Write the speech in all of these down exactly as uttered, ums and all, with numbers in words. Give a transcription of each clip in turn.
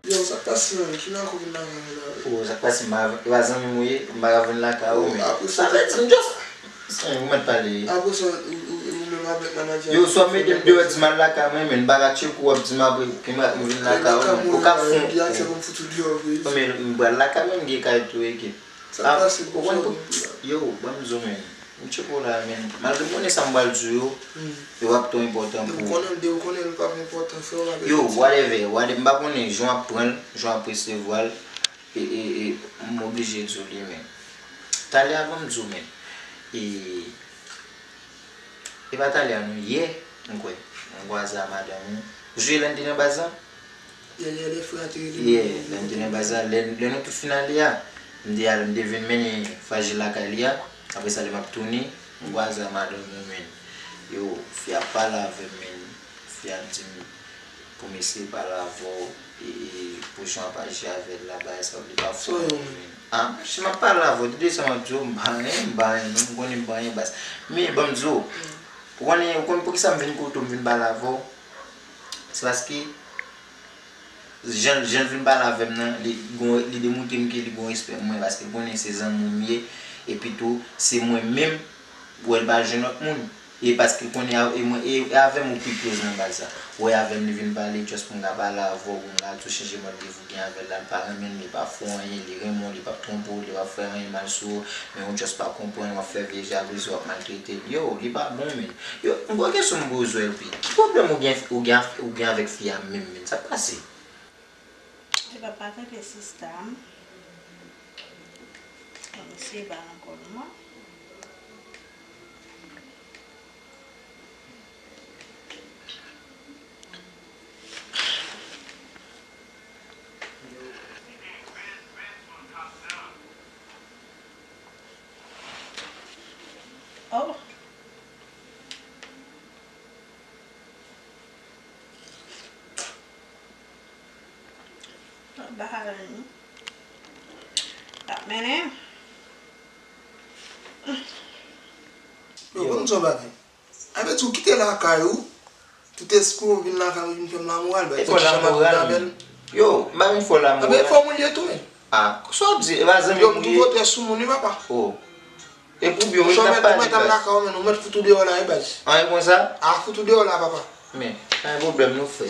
Yo, sa k pase, menm? Kilè w vin lakay mwen la? Oh, sa k pase, m pa, e pa zanmi m ou ye, m pa ka vin lakay ou, men. Apre sa, sa vle di, m just, ou mèt pale. Apre sa, ou, ou, ou menm avèk manadjè a. Yo, swa mete m deyò, di m al lakay mwen, men m pa ka tcheke w, w ap di m apre, ke m, m vin lakay ou, men. Ou ka fon. Di aksè pou m fout ou deyò, vre. Men m pral lakay mwen, m gen kay tou, eke. Sa k pase, ou konn pou, yo, ban m di w, men. M tcheke w la, men. Malgre m konnen sa m pral di w yo, yo p ap twò enpòtan pou ou. Depi w konnen l, depi w konnen l p ap enpòtan, frè, w pa bezwen di. Yo, whatever, whatever, m pa konnen jan w ap pran l, jan w ap resevwa l, e, e, e, m oblije di w li, men. Talè a, ban m di w, men. E, e pa talè a, non, yè, m kwè, m kwaze a madanm ou. Ou sonje lè n te nan baz la? Yè, yè, lè frè a te rele m. Yè, lè n te nan baz la, lè, lè nou tout fin ale a, m te al, m te vin mennen Fajil lakay li a. Apre sa, lè m ap tounen, m kwaze a madanm mwen, men. Yo, fi a pale avè m, men. Fi a di m pou m eseye pale avè w, e, e, pou jan w ap aji avè l la, bagay sa yo, li pa fò, men. Ah, si m ap pale avè w, tande sa m ap di w, m pa anyen, m pa anyen, non, m konnen m pa anyen, baz. Men, ban m di w, ou konnen, ou konnen poukisa m vin kote w, m vin pale avè w? Se paske jan, jan l vin pale avè m nan, li gon, li demontre m ke li gon respè pou mwen, paske l konnen se zanmi m ye, epi tou, se mwen menm, ou wè l pa jwenn lòt moun. E paske l konnen a, e mwen, e, e avè m ou pi close nan baz la. Ou wè avè m li vin pale, just pou m ka pale avè w, pou m ka di w chanje mòd de vi w gen avè l la, l pa renmen l, li pa fè w anyen, li renmen w, li p ap twonpe w, li p ap fè anyen mal sou ou, men ou just pa konprann, w ap fè vye jalouzi, w ap maltrete l. Yo, li pa bon, men. Yo, m gon kesyon m poze w, L P. Ki pwoblèm ou gen, ou gen, ou gen avèk fi a menm, menm? Sa k pase? Li pa, pa tande sista m. Bon, mesye ba nan kò l mwen. Oh. Bahala ni. Ap mennen. Yo, ban m di w yon bagay. A vle di w kite lakay ou, tout espri w vin lakay mwen vin fè m lamoral, bay. E fè w lamoral, men. Yo, m pa vin fè w lamoral. Anben, fò moun ye tou, men. Ah, sa w ap di? E pa zanmi m ou ye? Yo, m tou kontrè sou moun wi, papa. Oh. E pou byen, wi, n ap pale, baz. Ou mèt, ou mèt lakay ou, men, ou mèt fout ou deyò la, wi, baz. Anyen konsa? Ah, fout ou deyò la, papa. Men, pa gen pwoblèm, non, frè.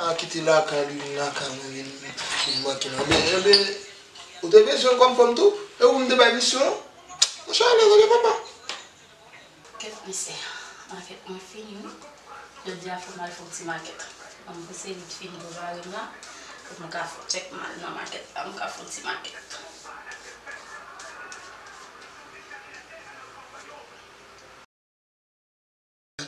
Ah, kite lakay li, vin lakay mwen, vin, vin manke m. Anben, anben, ou te bezwen kòm fanm tou? E ou m te bay misyon? Monchè, alèz, ok, papa. Kèt mesye, makèt mwen fini wi. Jodi a fò m al fè yon ti makèt. Ban m pouse vit fini prepare m la. Pou m ka fè tchèk m al nan makèt la, m ka fè yon ti makèt.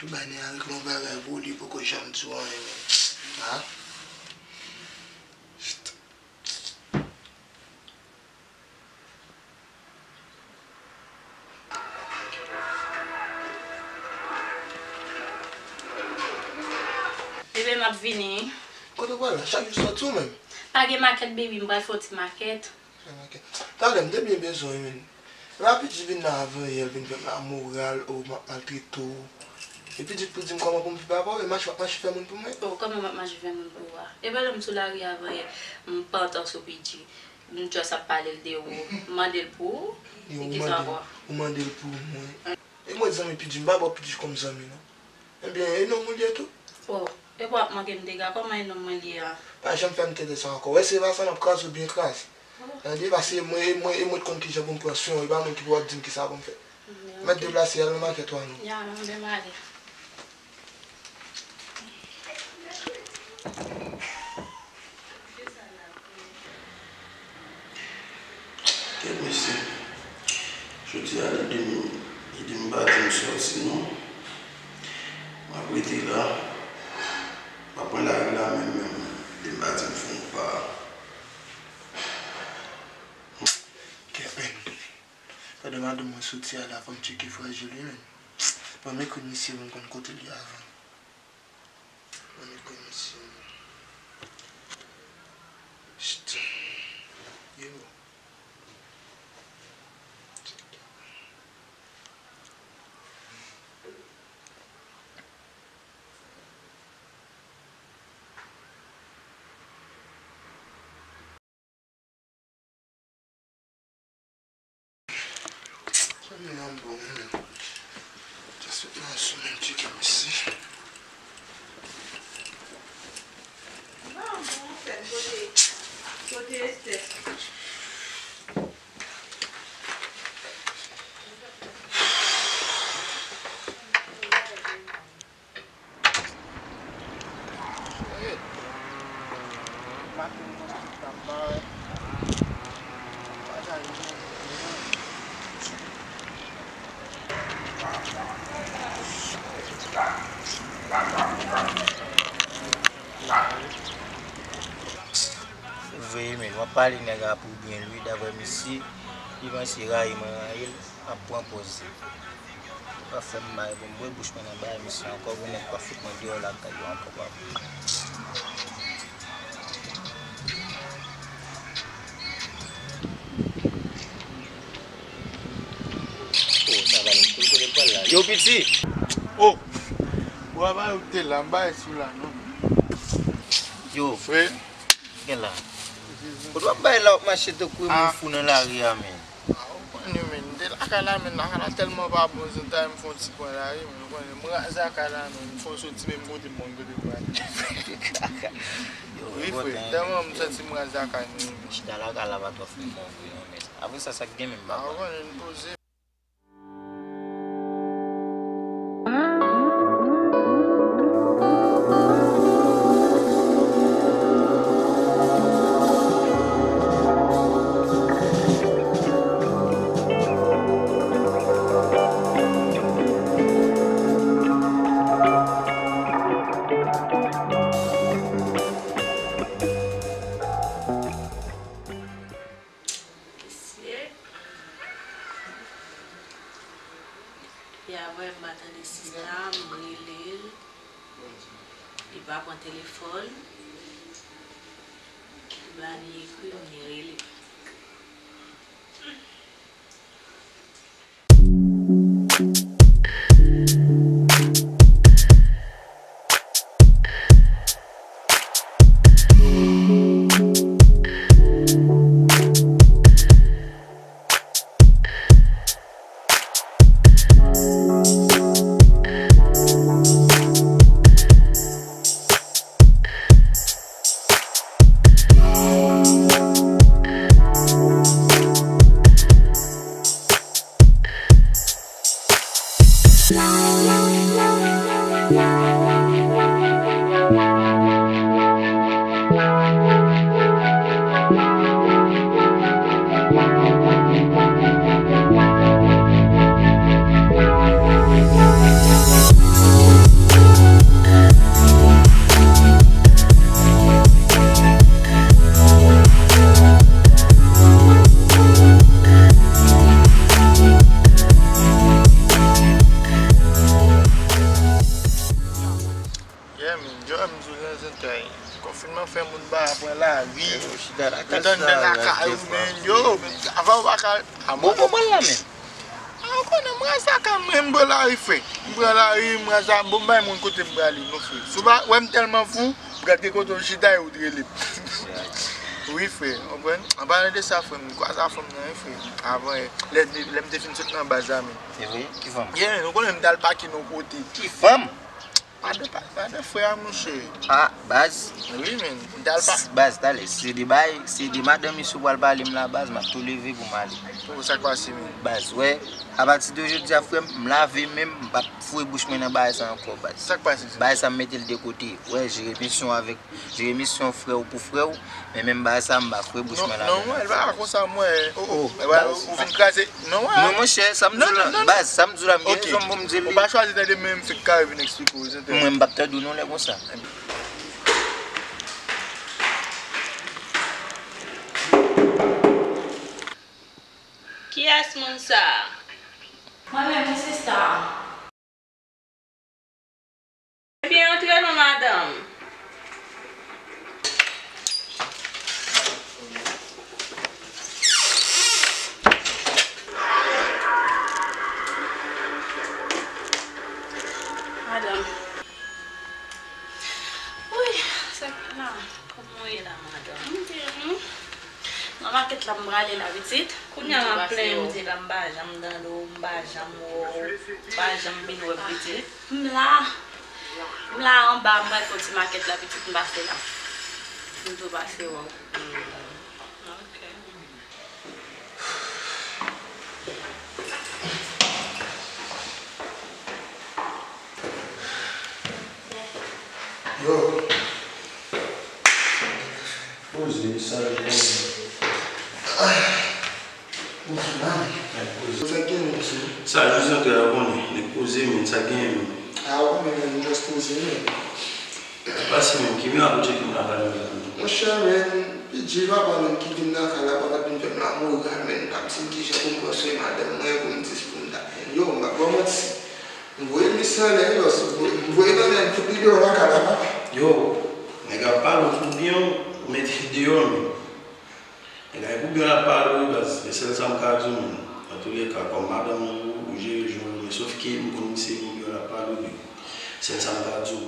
Tou bay nèg a regle yon bagay pou li poko janm di w anyen menm. Ha? Bebe, m ap vini. Kote w pral la? Chak jou sòti w menm. Pa gen makèt, baby, m pral fè yon ti makèt. Fè makèt. Talè, m te byen bezwen w, wi, men. Epa pitit vin la avanyè, l vin fè m lamoral, o, m ap maltrete w. E pitit pou di m kòman pou m viv avè w, e mache w ap mache fè moun pou mwen. O, kòman m ap mache fè moun pou ou a? Epa lè m sou lari avanyè, m pantan sou P J. M just ap pale l de ou. M mande l pou ou? Yo, ou mande l, ou mande l pou mwen. E mwen zanmi P J, m pa ba w P J kòm zanmi, non. Ebyen, e nonm ou li ye tou? Oh, e pa w ap manke m dega, kòman e nonm mwen li ye a? Pa janm fè m tande sa ankò. Wè, se pa sa m ap kraze w byen kraze. Tande, paske mwen, e mwen, e mwen t konn kijan pou m pran swen w, e pa mwen ki pou ap di m kisa pou m fè. Mèt deplase, al nan makèt ou a non. Ya, non, men m ale. Kèt mesye. Jodi a, li di m, li di m pa di m sòti non. M ap rete la. M ap pran lari la menm, menm. Li di m pa di m fè yon pa. Kèt menm. Pandan madanm mwen soti a la, fò m tcheke frajil wi menm. Ban m ekri misye pou m konn kote l ye avan. Ban m ekri misye. Chut. Yo. Sa vin an bon, men. Just wait nan sou men tcheke isi. Veye men, w ap pale nèg la pou byen l wi, daprè misye, li panse rayi mwen rayi l. Ap pran pòz li. Pa fè m mal pou m bwè bouch mwen nan bagay misye ankò, pou nèg pa fout mwen deyò lakay yo ankò, pa vre. Oh, sa va, kote, kote l pral la? Yo, piti! Oh! Bwa pa yo te la, m pa sou la, non. Yo. Frè. Gen la. Ou t ap bay la w ap mache tankou yon moun fou nan lari a, men. Ah, ou konn yo, men. M te lakay la, men lakay la tèlman pa bon, zantay m fè yon ti pwen lari, men ou konnen, m raze lakay la, men m fè yon soti, men m kote m konn kote m prale. Yo, wi, frè, tèlman m santi m raze lakay nou, men. Chita lakay la pa twò fè m bon vre, non, men. Apre sa, sa k gen menm, papa? Ah, ou konnen, m poze. Mesye. Epi apre, m pa tande sista, m rele l. Li pa pran telefòn. Li pa ni ekri m, ni rele m. Yeah, men, Joe, m di w nan zantay. Konfinman fè moun pa pran lari. Yo, chita lakay sa, yo t anndan lakay yo, men, yo, men, avan w pa ka. Bon, bon, pran la, men. A, ou konnen, m raze lakay mwen, m pran lari, frè. M pran lari, m raze, bon, m bay moun kote m prale, non, frè. Si w pa wè m tèlman fou, m gade kote w chita e ou t rele m. Wi, frè, w konprann? An palan de sa, frè, m kwaze a fanm nan, wi, frè. Avan, lè, lè m te fin sot nan baz la, men. Se vre? Ki fanm? Yeah, ou konnen m t al pake nan yon kote. Ki fanm? Madan pa, madan frè a, monchè. Ah, baz. Wi, men. M t al pa. Baz, talè. Se de bay, se de madan misye w pral pale m la, baz, m ap tou leve pou m ale. Pou sa k pase, men. Baz, wè. Apati de jodi a, frè m, m lave men m, m p ap foure bouch mwen nan bagay sa ankò, baz. Sa k pase, se? Bagay sa, m mete l de kote. Wè, jere misyon avèk, jere misyon frè w pou frè w. Men menm bagay sa, m pa foure bouch mwen ladan. Non, non, mwen, l pa konsa, mwen. Oh, oh, baz. Ou vin kraze. Non, wè. Non, monchè, sa m di w la, baz, sa m di w la, m gen rezon pou m di l. Ou pa chwazi tande, men m fèk kare vin eksplike w, se te. Mwen, m p ap tande w non lè konsa. Kiyès moun sa a? Mwen menm, wi, sista. Ebyen, antre non, madanm. Madanm. Wi, sa k la? Kòman w ye la, madanm? M byen, wi. Nan makèt la, m prale la, pitit. Kounye a m ap plenyen, m di la, m pa janm tande w, m pa janm wè w, m pa janm vin wè m, pitit. M la. M la anba, m pral fè yon ti makèt la, pitit, m pase la. M tou pase wè w. Ok. Yo. Poze, sa yo poze. Bonjou, mami. Sa gen, mesye? Sa, jis antre a, ou konnen. Nèg poze, men sa gen, men. Ah, ou konnen, men, m just poze, men. Pase menm, ki mirak ou tcheke m la, pa menm la, non? Monchè, men, P J papa menm ki vin nan kay la, papa t vin fè m lamoral, men, l ap di m kijan pou m pran swen madanm mwen, pou m di, pou m ta, yo, m pa ba w manti. M voye misye anlè, yo, m voye l anlè, m fout li deyò lakay la, papa. Yo, nèg ap pale, ou fout byen, ou mete l deyò, men. Nèg la, e pou byen l ap pale, wi, baz, men sèl sa m ka di w, men. Antouleka, kòm madanm ou, ou jere jan w vle, men sòf ke m konn misye e pou byen l ap pale, wi. Sèl sa m ka di w.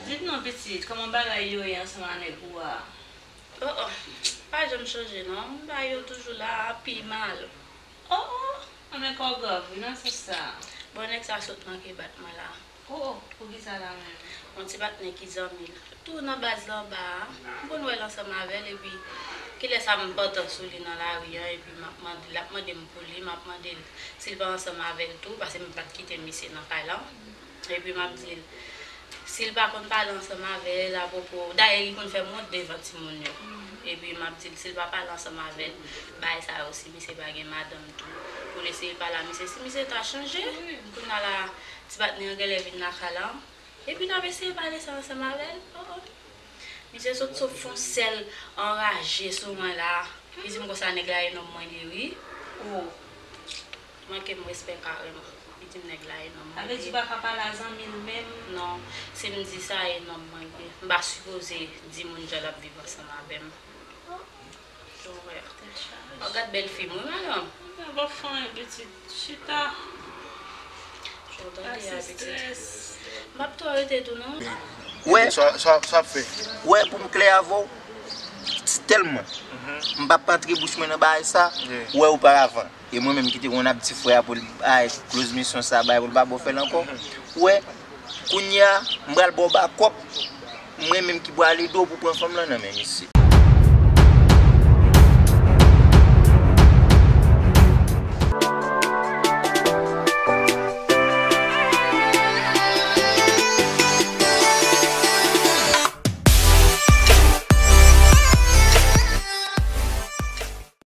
Di m non, pitit, kòman bagay yo ye ansanm a nèg ou a? Oh, oh, pa janm chanje, non. Bagay yo toujou la, pi mal. Oh, oh, anben kò w grav, wi, nan sans sa. Bon, nèg sa sot manke bat mwen la. Oh, oh, poukisa la menm? Yon ti patnè ki zanmi l. Tou nan baz la anba a. M konn wè l ansanm avè l, epi kilès sa m pantan sou li nan lari an, epi m ap mande, l ap mande m pou li, m ap mande l si l pa ansanm avè l tou, paske m pa t kite misye nan kay la. Epi m ap di l, si l pa konn pale ansanm avè l apwopo, dayè li konn fè m wont devan timoun yo. Epi m ap di l, si l pa pale ansanm avè l, bagay sa yo, si misye pa gen madanm tou, pou l eseye pale a misye, si misye ta chanje, kounye a la, ti patnè an genlè vin lakay la. Epi n ap eseye pale sa ansanm avè l. Oh, oh. Misye sot sot fè yon sèl anraje sou mwen la. Li di m konsa nèg la e nonm mwen li ye wi. Oh. Manke m respè kareman. Li di m nèg la e nonm mwen li ye. Sa vle di ou pa ka pale a zanmi l menm? Non. Si m di sa e nonm mwen li ye. M pa sipoze di moun jan l ap viv ansanm avè m. Jan w wè a. Tèt chaje. W ap gad bèl fi m wi, madanm. Anben, w ap fè anyen, pitit. Chita. Jan w tande a, pitit. M p ap twò rete tou, non. Wè. Sa, sa, sa ap fè. Wè, pou m klè avè w, tèlman m p ap antre bouch mwen nan bagay sa, wè, oparavan. E mwen menm ki te konn ap di frè a pou l bay close misyon sa, bay pou l pa ba w fè l ankò. Wè, kounye a, m pral ba w bakòp. Mwen menm ki pral ede w pou pran fanm lan nan men misye.